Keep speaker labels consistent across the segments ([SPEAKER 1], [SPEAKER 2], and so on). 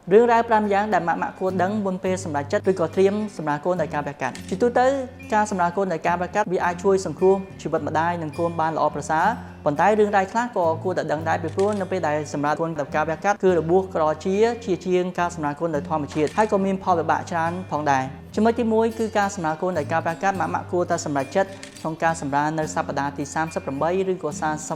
[SPEAKER 1] រឿងរ៉ាវ5យ៉ាងដែលម៉ាក់ម៉ាក់គួរដឹងមុនពេលសម្រេចចិត្តឬក៏ត្រៀមសម្រាលកូនដោយការវះកាត់ជាទូទៅការសម្រាលកូនដោយការវះកាត់វាអាចជួយសង្គ្រោះជីវិតម្ដាយនិងកូនបានល្អប្រសើរប៉ុន្តែរឿងរ៉ាវខ្លះក៏គួរតែដឹងដែរពីព្រោះនៅពេលដែលសម្រាលកូនដោយការវះកាត់គឺរបួសក្រជាជាជាងការសម្រាលកូនដោយធម្មជាតិហើយក៏មានផលវិបាកច្រើនផងដែរចំណុចទី1គឺការសម្រាលកូនដោយការវះកាត់ម៉ាក់ម៉ាក់គួរតែសម្រេចចិត្តក្នុងការសម្រាលនៅសប្តាហ៍ទី38ឬក៏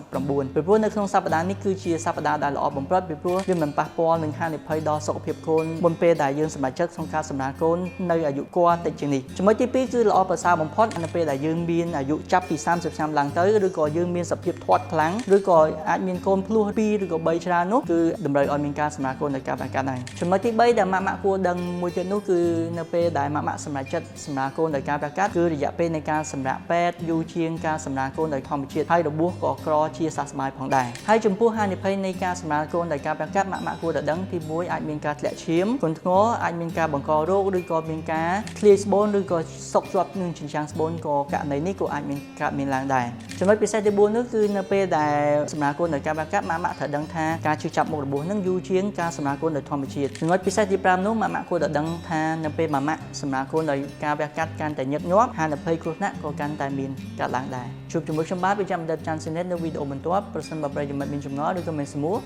[SPEAKER 1] 39ពីព្រោះនៅក្នុងសប្តាហ៍នេះគឺជាសប្តាហ៍ដែលល្អបំផុតពីព្រោះវាមិនប៉ះពាល់នឹងហានិភ័យដល់សុខភាពកូនមុនពេលដែលយើងសម្រេចចិត្តក្នុងការសម្រាលកូននៅអាយុគាត់តិចជាងនេះចំណុចទី2គឺល្អប្រសើរបំផុតនៅពេលដែលយើងមានអាយុចាប់ពី30ឆ្នាំឡើងទៅឬក៏យើងមានសភាពធាត់ខ្លាំងឬក៏អាចមានកូនភ្លោះ2ឬក៏3ច្រើននោះគឺតម្រូវឲ្យមានការសម្រាលកូនដោយការវះកាត់ដែរចំណុចទី3ដែលម៉ាក់ម៉ាក់គួរដឹងមួយទៀតនោះគឺនៅពេលដែលម៉ាក់ម៉ាក់សម្រេចចិត្តសម្រាលកូនដោយការវះកាត់គឺរយៈពេលនៃការសម្រាកពេទ្យយូរជាងការសម្រាលកូនដោយធម្មជាតិហើយរបួសក៏ក្រជាសះស្បើយផងដែរហើយចំពោះហានិភ័យនៃការសម្រាលកូនដោយការវះកាត់ម៉ាក់ម៉ាក់គួរតែដឹងទី1អាចមានការធ្លាក់ឈាមធ្ងន់ធ្ងរអាចមានការបង្ករោគឬក៏មានការធ្លាយស្បូនឬក៏សុកជាប់នឹងចិញ្ចាំងស្បូនក៏ករណីនេះក៏អាចមានកើតមានឡើងដែរចំណុចពិសេសទី4នោះគឺនៅពេលដែលសម្រាលកូនដោយការវះកាត់ម៉ាក់ម៉ាក់ត្រូវដឹងថាការឈឺចាប់មុខរបួសនឹងយូរជាងការសម្រាលកូនដោយធម្មជាតិចំណុចពិសេសទី5នោះម៉ាក់ម៉ាក់គួរតែដឹងថានៅពេលម៉ាក់ម៉ាក់សម្រាលកូនដោយការវះកាត់កាន់តែញឹកញាប់ហានិភ័យគ្រោះថ្នាក់ក៏កាន់តែមានកើតឡើងដែរជួបជាមួយខ្ញុំបាទវិជ្ជបណ្ឌិតច័ន្ទស៊ីនិតនៅវីដេអូបន្ទាប់ប្រសិនបើប្រិយមិត្តមានចម្ងល់ឬក៏មានសំណួរ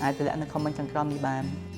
[SPEAKER 1] អាចទម្លាក់នៅ comment ខាងក្រោមនេះបាន។